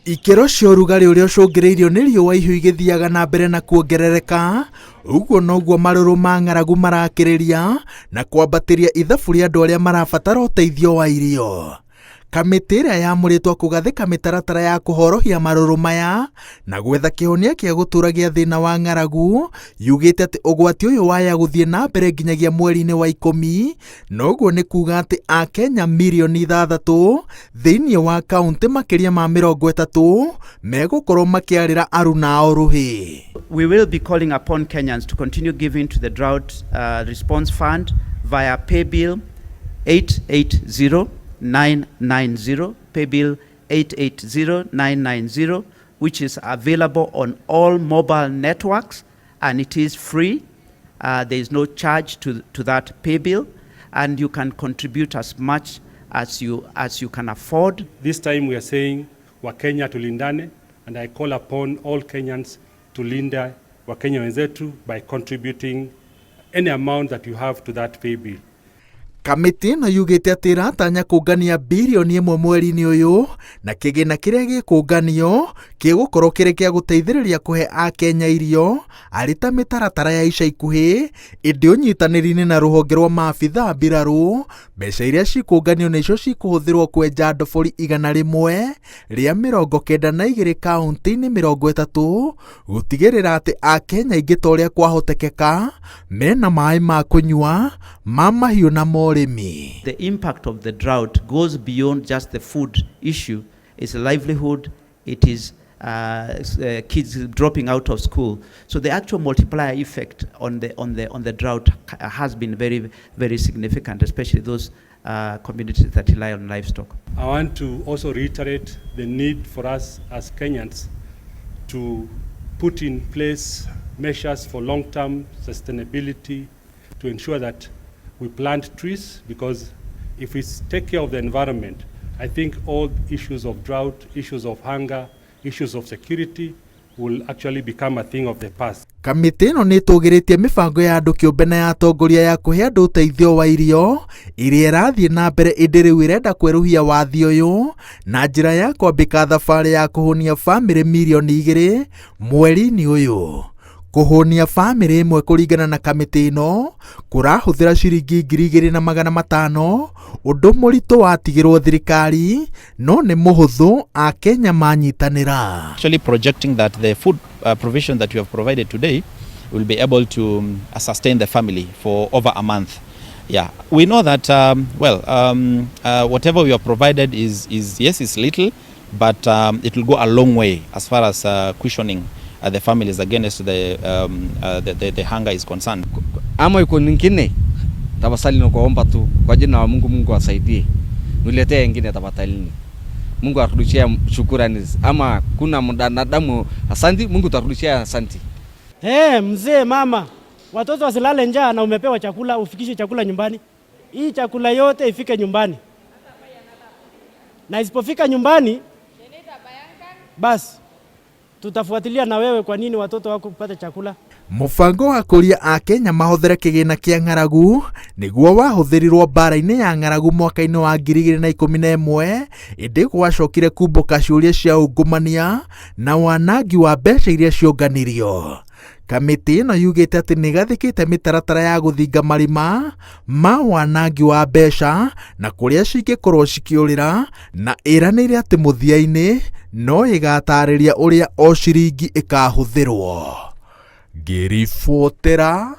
Ikĩro cia ũrugarĩ ũrĩa ũcũngĩrĩirio nĩ riũa ihiũ igĩthiaga na mbere na kuongerereka, ũguo noguo marũrũ ma ng'aragu marakĩrĩria na kwambatĩria ithabu rĩa andũ arĩa marabatara ũteithio wa irio. Kamĩtĩ ĩrĩa yamũrĩtwo kũgathĩka mĩtaratara ya kũhorohia marũrũ maya na gwetha kĩhonia kĩa gũtũra gĩa thĩna wa ng'aragu yugĩte atĩ ũgwati ũyũ waya gũthiĩ na mbere nginyagia mweri-inĩ wa ikũmi, noguo nĩ kuga atĩ Akenya mirioni 6 thĩinĩ wa kaũntĩ makĩria ma 30 megũkorwo makĩarĩra aruna ao rũhĩ. We will be calling upon Kenyans to continue giving to the Drought Response Fund via Paybill 880990, Paybill 880990, which is available on all mobile networks and it is free. There is no charge to that paybill, and you can contribute as much as you can afford. This time we are saying Wakenya tulindane, and I call upon all Kenyans to linda Wakenya wenzetu by contributing any amount that you have to that pay bill. Kamĩtĩ ĩno yugĩte atĩ ĩratanya kũngania birioni 1 mweri-inĩ ũyũ, na kĩgĩna kĩrĩa gĩkũnganio gĩgũkorwo kĩrĩ kĩa gũteithĩrĩria kũhe Akenya irio arĩ ta mĩtaratara ya ica ikuhĩ, ĩndĩ ũnyitanĩri-inĩ na rũhonge rwa maabitha mbirarũ, mbeca iria cikũnganio nĩcio cikũhũthĩrwo kwenja ndobori 192 kaũntĩ-inĩ 30 gũtigĩrĩra atĩ Akenya aingĩ ta ũrĩa kwahotekeka mena maĩ ma kũnyua ma mahiũ na ma ũrĩmi. The impact of the drought goes beyond just the food issue. It's livelihood, it is kids dropping out of school. So the actual multiplier effect on the drought has been very, very significant, especially those communities that rely on livestock. I want to also reiterate the need for us as Kenyans to put in place measures for long-term sustainability to ensure that we plant trees, because if we take care of the environment, I think all issues of drought, issues of hunger, issues of security will actually become a thing of the past. Kamĩtĩ ĩno nĩ ĩtũgĩrĩtie mĩbango ya andũ kĩũmbe na ya atongoria ya kũhe andũ ũteithio wa irio ĩrĩa ĩrathiĩ na mbere, ĩndĩ rĩu ĩrenda kwerũhia wathi ũyũ na njĩra ya kwambĩka thabarĩ ya kũhũnia bamĩrĩ mirioni 2 mweri-inĩ ũyũ. Kũhũnia bamĩrĩ ĩmwe kũringana na kamĩtĩ ĩno kũrahũthĩra ciringi 2,500, ũndũ mũritũ watigĩrwo thirikari no nĩ mũhũthũ Akenya manyitanĩra. Actually projecting that the food provision that we have provided today will be able to sustain the family for over a month. Yeah, we know that well, whatever we have provided is, yes, it's little, but it will go a long way as far as cushioning the families against the hunger is concerned. Ama iko nyingine, tafadhali nakuomba tu kwa jina la Mungu, Mungu asaidie, niletee ingine tafadhalini. Mungu arudishie shukurani, ama kuna mwanadamu asanti, Mungu tarudishia asanti. Hey, mzee, mama, watoto wasilale njaa na umepewa chakula, ufikishe chakula nyumbani. Hii chakula yote ifike nyumbani, na isipofika nyumbani, basi tutafuatilia na wewe kwa nini watoto wako kupata chakula. Mũbango wa kũria Akenya mahũthĩre kĩgĩna kĩa ng'aragu nĩguo wahũthĩrirwo mbara-inĩ ya ng'aragu mwaka-inĩ wa 2011, ĩndĩ gwacokire kumbũka ciũria cia ungumania na wanangi wa mbeca iria ciũnganirio. Kamĩtĩ ĩno yugĩte atĩ nĩ ĩgathĩkĩte mĩtaratara ya gũthinga marima ma wanangi wa mbeca na kũrĩa cingĩkorwo cikĩũrĩra, na ĩranĩire atĩ mũthia-inĩ no ĩgatarĩria ũrĩa o ciringi ĩkahũthĩrwo. Ngĩribotera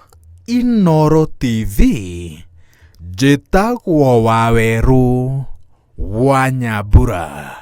Inooro TV, njĩtagwo Wawerũ wa Nyambura.